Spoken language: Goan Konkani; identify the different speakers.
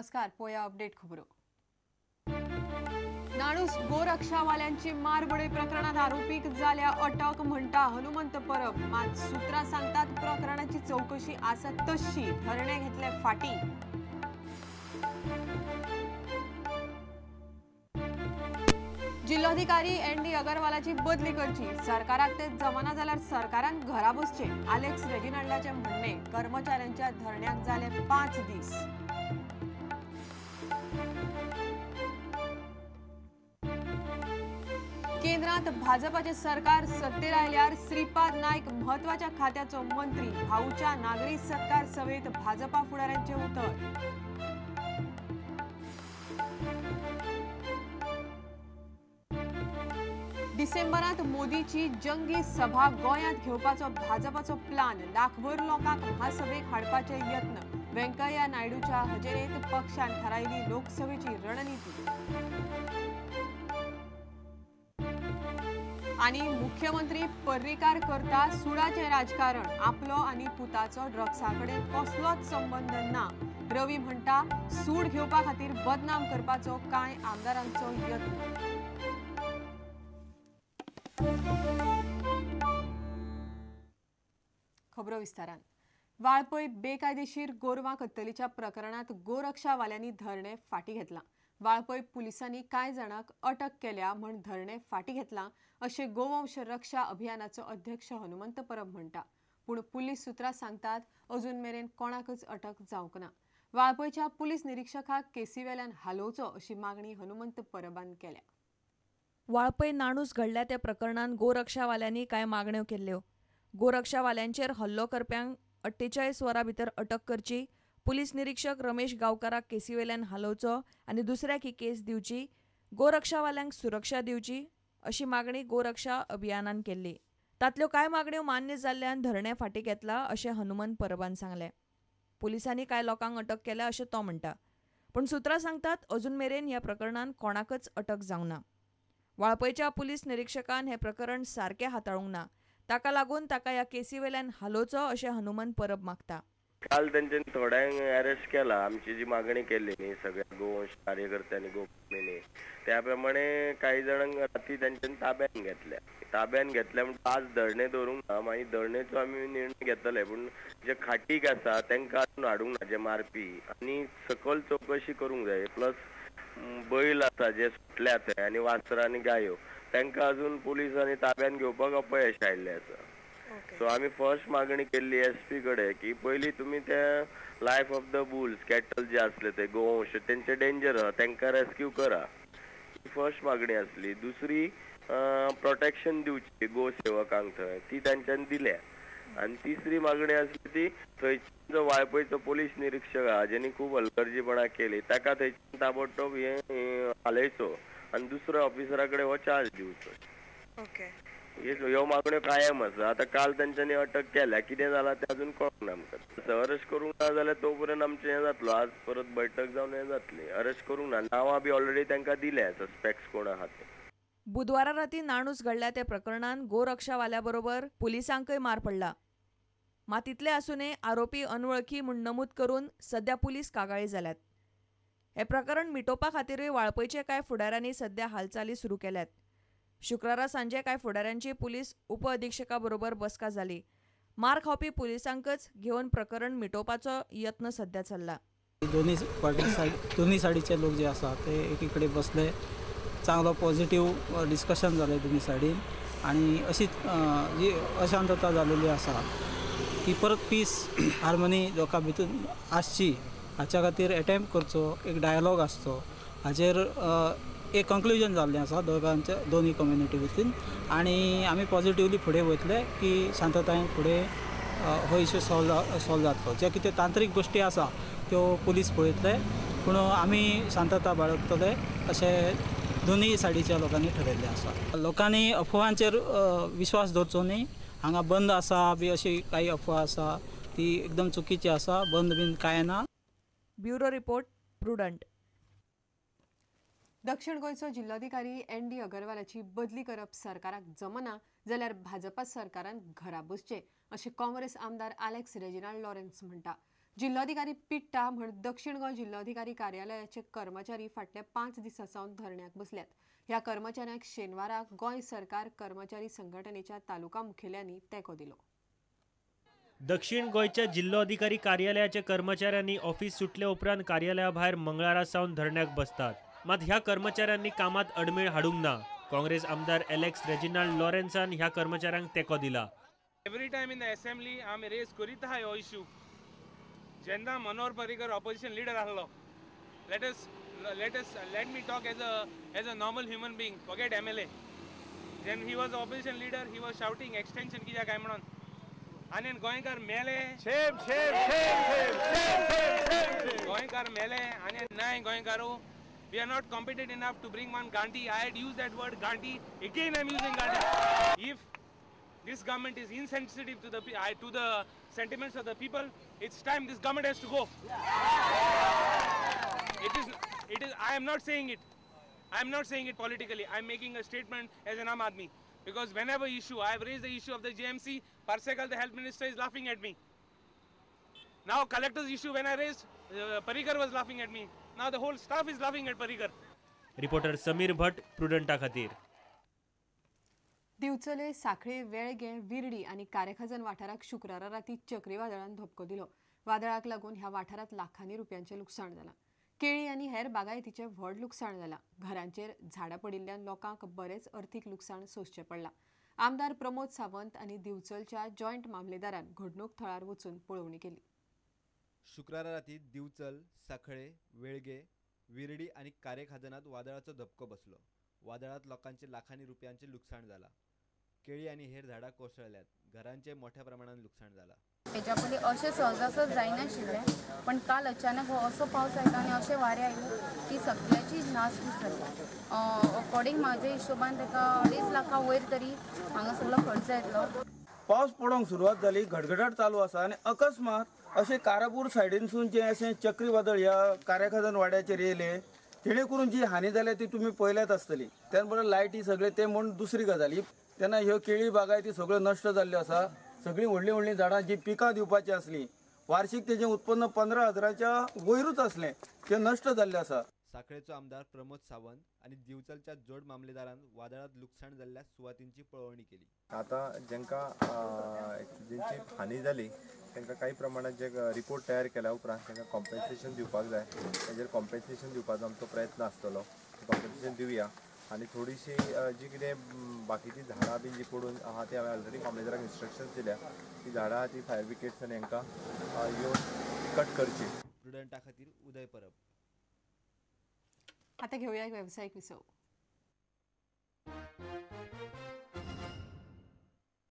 Speaker 1: नमस्कार, पोया अपडेट खबरो। नाणूस गोरक्षावाल्यांची मारबडय प्रकरणात आरोपीक जाल्या अटक म्हणटा हनुमंत परब, मात सूत्रां सांगतात प्रकरणाची चौकशी आसा तशी, धरणे घेतले फाटी। जिल्होधिकारी एन डी अगरवालाची बदली करची, सरकाराक ते जमाना जाल्यार सरकारान घरा बसचे, आलेक्स रेजिनाल्डाचे म्हणणे। कर्मचाऱ्यांच्या धरण्याक जाले 5 दीस। केंद्रात भाजपाचे सरकार सत्तेर आयल्यार श्रीपाद नायक म्हत्वाच्या खात्याचो मंत्री, भाऊच्या नागरी सत्कार सभेत भाजपा फुडाऱ्यांचे उतर। डिसेंबरात मोदीची जंगी सभा गोंयांत घेवपाचो भाजपाचो प्लान, लाखभर लोकांक महासभेक हाडपाचे यत्न, वेंकय्या नायडूच्या हजेरेंत पक्षान थारायली लोकसभेची रणनिती। आनी मुख्यमंत्री पर्रीकार करता सुडाचें राजकारण, आपलो आनी पुताचो ड्रग्सा कडेन कसलोच संबंद ना, रवी म्हणटा सूड घेवपा खातीर बदनाम करपाचो कांय आमदारांचो यत्न। खबरो विस्तारान। वाळपय बेकायदेशीर गोरवां कत्तलीच्या प्रकरणात गोरक्षावाल्यांनी धरणे फाटी घेतला। वाळपय पुलिसांनी कांय जाणांक अटक केल्या म्हण धरणे फाटी घेतला अशें गोवंश रक्षा अभियानाचो अध्यक्ष हनुमंत परब म्हणटा। पूण पुलीस सूत्रां सांगतात अजून मेरेन कोणाकच अटक जावंक ना। वाळपयच्या पुलीस निरीक्षकाक केसीवेल्यान हालोवचो अशी मागणी हनुमंत परबान केल्या।
Speaker 2: वाळपय नाणूस घडल्या त्या प्रकरणान गोरक्षावाल्यांनी कांय मागण्यो केल्ल्यो। गोरक्षावाल्यांचेर हल्लो करप्यांक 48 वरां भितर अटक करची, पुलीस निरीक्षक रमेश गांवकाराक केसीवेल्यान हालोवचो आनी दुसऱ्याक ही केस दिवची, गोरक्षावाल्यांक सुरक्षा दिवची अशी मागणी गोरक्षा अभियानान केल्ली। तांतल्यो कांय मागण्यो मान्य जाल्ल्यान धरणें फाटी घेतला अशें हनुमंत परबान सांगलें। पुलिसांनी कांय लोकांक अटक केल्या अशें तो म्हणटा, पूण सूत्रां सांगतात अजून मेरेन ह्या प्रकरणान कोणाकच अटक जावंक ना। वाळपयच्या पुलीस निरीक्षकान हें प्रकरण सारकें हाताळूंक ना, ताका लागून ताका ह्या केसीवेल्यान हालोवचो अशें हनुमंत परब मागता।
Speaker 3: काल तेंच्यांनी थोड्यांक अरेस्ट केला। आमची जी मागणी केल्ली न्ही सगळ्या गोवंश कार्यकर्त्यांनी गोप्यांनी, त्या प्रमाणे काही जाणांक राती तेंच्यांनी ताब्यान घेतल्या। ताब्यान घेतल्या म्हणून आज धरणे दवरूंक ना, मागीर धरणेचो आमी निर्णय घेतले, पूण जे खाटीक आसा तेंकां अजून हाडूंक ना, जे मारपी, आनी सकयल चवकशी करूंक जाय। प्लस बैल आसा जे सुटल्यात ते आनी वासरां आनी गायो, तेंकां अजून पुलिसांनी ताब्यान घेवपाक अपयश आयिल्लें आसा। सो आमी फर्स्ट मागणी केल्ली एस पी कडेन की पयलीं तुमी ते life of the bulls cattle जे आसले ते गोवंश तेंचे डेंजर आसा, तेंकां रेस्क्यू करा, ही फर्स्ट मागणी आसली। दुसरी प्रोटेक्शन दिवची गोसेवकांक थंय, ती तेंच्यांनी दिल्या। आनी तिसरी मागणी आसली ती थंयच्यान जो वाळपयचो पोलीस निरीक्षक आहा जेणी खूब हलगर्जीपणां केली ताका थंयच्यान ताबडतोब हें हालयचो आनी दुसऱ्या ऑफिसरा कडेन हो चार्ज दिवचो। ह्यो मागण्यो कायम आसा। आतां काल तेंच्यांनी अटक केल्या, कितें जालां तें अजून कळूंक ना आमकां। अरेस्ट करूंक ना जाल्यार तो पर्यंत आमचें हें जातलो, आज परत बैठक जावन हें जातली। अरेस्ट करूंक ना, नांवां बी ऑलरेडी तांकां दिल्या सस्पेक्ट्स कोण आहा ते।
Speaker 2: बुधवारा राती नाणूस घडल्या त्या प्रकरणान गोरक्षावाल्या बरोबर पुलिसांकय मार पडला। मात इतले आसूनय आरोपी अनवळखी म्हूण नमूद करून सध्या पुलीस कागाळी जाल्यात। हें प्रकरण मिटोवपा खातीरूय वाळपयचे कांय फुडाऱ्यांनी सध्या हालचाली सुरू केल्यात। शुक्रारा सांजे कांय फुडाऱ्यांची पुलीस उपअधिक्षका बरोबर बसका जाली। मार खावपी पुलिसांकच घेवन प्रकरण मिटोवपाचो यत्न सध्या चल्ला।
Speaker 4: दोन्ही सायडीचे लोक जे आसा ते एकीकडे बसले, चांगलो पॉझिटिव्ह डिस्कशन जालें दोन्ही सायडीन, आनी अशी जी अशांतता जालेली आसा ती परत पीस हार्मनी लोकां भितर आसची हाच्या खातीर एटेम्प्ट करचो, एक डायलॉग आसचो, हाचेर एक कंक्लुजन जाल्लें आसा दोगांच्या दोनूय कम्युनिटी भितर, आनी आमी पॉझिटिवली फुडें वयतले की शांततायेन फुडें हो इशू सॉल्व जातलो। जे कितें तांत्रीक गोश्टी आसा त्यो पुलीस पळयतले, पूण आमी शांतता बाळगतले अशें दोनूय सायडीच्या लोकांनी ठरयल्लें आसा। लोकांनी अफवांचेर विश्वास दवरचो न्ही, हांगा बंद आसा बी अशी काही अफवा आसा ती एकदम चुकीची आसा, बंद बीन कांय ना।
Speaker 2: Bureau report, Prudent.
Speaker 1: दक्षिण गोंयचो जिल्लोधिकारी एन डी अगरवालाची बदली करप सरकाराक जमना जाल्यार भाजपा सरकारान घरा बसचें अशें काँग्रेस आमदार आलेक्स रेजिनाल्ड लॉरेन्स म्हणटा। जिल्लोधिकारी पिट्टा म्हण दक्षिण गोंय जिल्लोधिकारी कार्यालयाचे कर्मचारी फाटल्या 5 दिसां सावन धरण्याक बसल्यात. ह्या कर्मचाऱ्यांक शेनवाराक गोंय सरकार कर्मचारी संघटनेच्या तालुका मुखेल्यांनी तेंको दिलो.
Speaker 5: दक्षिण गोंयच्या जिल्लोधिकारी कार्यालयाच्या कर्मचाऱ्यांनी ऑफिस सुटले उपरांत कार्यालया भायर मंगळारा सावन धरण्याक बसतात. मात ह्या कर्मचाऱ्यांनी कामात अडमेळ हाडूंक ना. काँग्रेस आमदार एलेक्स रेजिनाल्ड लॉरेन्सान ह्या कर्मचाऱ्यांक तेंको दिला.
Speaker 6: Every time in the assembly आमी रेज करीत आहाय हो इश्यू. जेन्ना मनोहर पर्रीकर ऑपोजिशन लिडर आहलो, let me talk as a normal human being, forget MLA. Then he was opposition leader, he was shouting extension कित्याक काय म्हणून, आनी गोंयकार मेले,
Speaker 7: shame shame shame shame shame
Speaker 6: गोंयकार मेले. आनी नाय गोंयकारू, we are not competent enough to bring one Gandhi. I had used that word Gandhi, again I am using Gandhi. If this government is insensitive to the sentiments of the people, it's time this government has to go. It is I am not saying it. I am not saying it politically. I am making a statement as an Aam Aadmi, because whenever issue, I have raised the issue of the JMC, Parsekal, the health minister, is laughing at me. Now collector's issue when I raised, Parrikar was laughing at me. Now the whole staff is laughing at Parrikar.
Speaker 5: Reporter Sameer Bhatt, Prudenta खातीर.
Speaker 1: Divchale, Sanquelim, Velguem, Virdi आनी कारेखाजन वाठाराक शुक्रारा राती चक्रीवादळान धपको दिलो. वादळाक लागून ह्या वाठारांत लाखांनी रुपयांचें लुकसाण जालां. केळी आनी हेर बागायतीचें व्हड लुकसाण जालां. घरांचेर झाडां पडिल्ल्यान लोकांक बरेंच अर्थीक लुकसाण सोंसचें पडलां. आमदार प्रमोद सावंत आनी दिवचलच्या जॉयंट मामलेदारान घडणूक थळार वचून पळोवणी केली.
Speaker 8: शुक्रारा राती दिवचल, सांखळे, वेळगे, विर्डी आनी कारेखाजनात वादळाचो धपको बसलो. वादळात लोकांचे लाखांनी रुपयांचे लुकसाण जाला. केळी आनी हेर झाडां कोसळल्यात. घरांचे मोठ्या प्रमाणात लुकसाण जाला.
Speaker 9: हेच्या पयलीं अशें सहजासहज जायनाशिल्लें, पण काल अचानक हो असो पावस आयलो आनी अशें वारें आयलें की सगळ्याची नासधूस जाली. अकॉर्डिंग म्हाज्या हिशोबान ताका 2.5 लाखां वयर तरी हांगा सगळो खर्च येतलो.
Speaker 7: पावस पडोंक सुरवात जाली, घडघडाट चालू आसा आनी अकस्मात अशें कारापूर सायडीनसून जें अशें चक्रीवादळ ह्या कारेखाजन वाड्याचेर येयलें, तेणे करून जी हानी जाल्या ती तुमी पळयल्यात आसतली. त्यान बरोबर लायटी सगळे ते म्हूण दुसरी गजाल. तेन्ना ह्यो केळी बागायती सगळ्यो नश्ट जाल्ल्यो आसा. सगळीं व्हडलीं व्हडलीं झाडां जी पिकां दिवपाची आसलीं, वार्षिक तेजें उत्पन्न 15,000च्या वयरूच आसलें, तें नश्ट जाल्लें आसा.
Speaker 8: सांखळेचो आमदार प्रमोद सावंत आनी दिवचलच्या जोड मामलेदारान वादळांत लुकसाण जाल्ल्या सुवातींची पळोवणी केली.
Speaker 10: आतां जेंका जेंची हानी जाली तांकां काही प्रमाणात जे रिपोर्ट तयार केल्या उपरांत तांकां कॉम्पेन्सेशन दिवपाक जाय. ताजेर कॉम्पेन्सेशन दिवपाचो आमचो प्रयत्न आसतलो. कॉम्पेन्सेशन दिवया आनी थोडीशी जी कितें बाकीची झाडां बी जी पडून आहा ती हांवें ऑलरेडी मामलेदाराक इन्स्ट्रक्शन्स दिल्या ती झाडां आहा ती फायर ब्रिगेड्स आनी हांकां येवन कट करची.
Speaker 8: प्रुडंटा खातीर उदय परब.
Speaker 1: आता घेऊया एक व्यावसायिक विसव.